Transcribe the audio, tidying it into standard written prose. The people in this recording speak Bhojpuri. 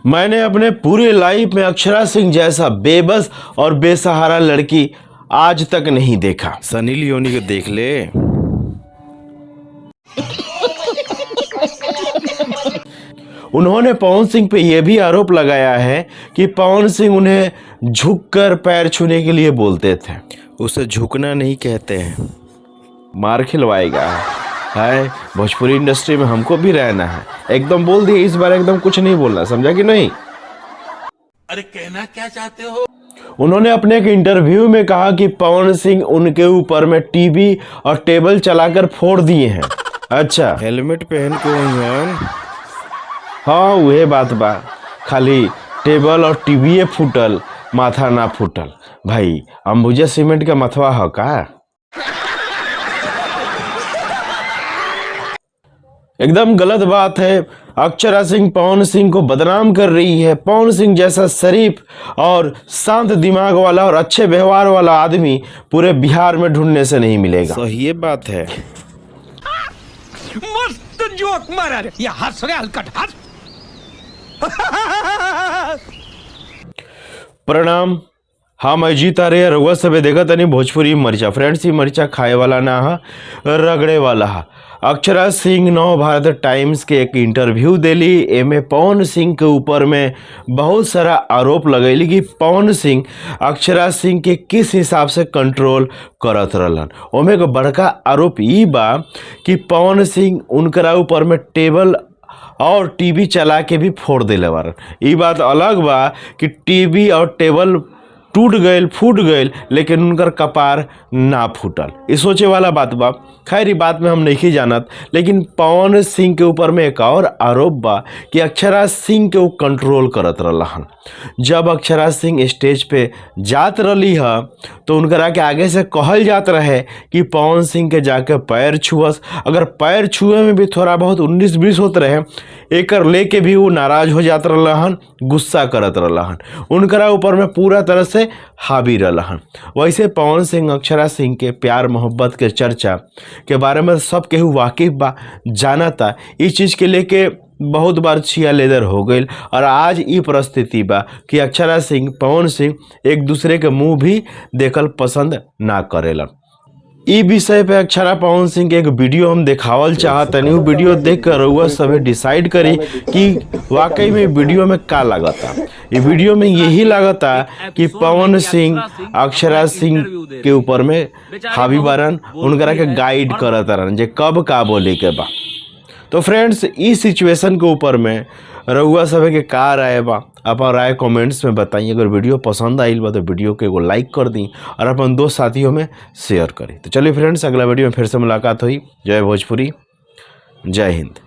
मैंने अपने पूरे लाइफ में अक्षरा सिंह जैसा बेबस और बेसहारा लड़की आज तक नहीं देखा। सनी लियोनी के देख ले। उन्होंने पवन सिंह पे यह भी आरोप लगाया है कि पवन सिंह उन्हें झुककर पैर छूने के लिए बोलते थे। उसे झुकना नहीं कहते हैं। मार खिलवाएगा है, भोजपुरी इंडस्ट्री में हमको भी रहना है। एकदम बोल दिए इस बार, एकदम कुछ नहीं बोलना, समझा कि नहीं? अरे कहना क्या चाहते हो? उन्होंने अपने एक इंटरव्यू में कहा कि पवन सिंह उनके ऊपर में टीवी और टेबल चलाकर फोड़ दिए हैं। अच्छा, हेलमेट पहन के वही। हाँ वह बात बा, खाली टेबल और टीवी फूटल, माथा ना फूटल। भाई अंबुजा सीमेंट का मथवा है का? एकदम गलत बात है। अक्षरा सिंह पवन सिंह को बदनाम कर रही है। पवन सिंह जैसा शरीफ और शांत दिमाग वाला और अच्छे व्यवहार वाला आदमी पूरे बिहार में ढूंढने से नहीं मिलेगा। सही बात है। मस्त जोक मारा रे, ये हंस रे हलकट हंस। प्रणाम, हाँ मैं जीता रे रउआ सबे देखा तनी भोजपुरी मरिचा। फ्रेंड्स, ये मरिचा खाए वाला ना हा, रगड़े वाला हा। अक्षरा सिंह नव भारत टाइम्स के एक इंटरव्यू देली। एमे पवन सिंह के ऊपर में बहुत सारा आरोप लगैली कि पवन सिंह अक्षरा सिंह के किस हिसाब से कंट्रोल करत रहलन। ओमे एगो बड़का आरोप ई बा कि पवन सिंह उनकरा ऊपर में टेबल और टीवी चला के भी फोड़ देले बारन। ई बात अलग बा कि टीवी और टेबल टूट गईल, फूट गईल, लेकिन उनकर कपार ना फूटल। ई सोचे वाला बात बा। खैर ई बात में हम नहीं जानत, लेकिन पवन सिंह के ऊपर में एक और आरोप बा कि अक्षरा सिंह के वो कंट्रोल करत रहलन। जब अक्षरा सिंह स्टेज पे जात रही ह तो उनकरा के आगे से कहल जात रहे कि पवन सिंह के जाके पैर छुअस। अगर पैर छुए में भी थोड़ा बहुत 19-20 होत रहे, एकर लेके भी वो नाराज हो जात रहलन, गुस्सा करत रहलन, उनकरा ऊपर में पूरा तरह से हावी रहलन। वैसे पवन सिंह अक्षरा सिंह के प्यार मोहब्बत के चर्चा के बारे में सब केहू वाकिफ बा, जानता। इस चीज़ के लेके बहुत बार छिया लेदर हो गई और आज ई परिस्थिति बा कि अक्षरा सिंह पवन सिंह एक दूसरे के मुंह भी देखल पसंद ना करेलन। ई विषय पे अक्षरा पवन सिंह के एक वीडियो हम देखावल चाहतनी। उ वीडियो देख कर रउआ सभे डिसाइड करी कि वाकई में वीडियो में का लागता। ई वीडियो में यही लागता कि पवन सिंह अक्षरा सिंह के ऊपर में हावी बारन, उनकरा के गाइड करत रहन जे कब का बोले के बा। तो फ्रेंड्स, इस सिचुएशन के ऊपर में रउआ सभे के का राय बा, अपन राय कमेंट्स में बताई। अगर वीडियो पसंद आइल बा तो वीडियो के एगो लाइक कर दी और अपन दोस्त साथियों में शेयर करी। तो चलिए फ्रेंड्स, अगला वीडियो में फिर से मुलाकात हुई। जय भोजपुरी, जय हिंद।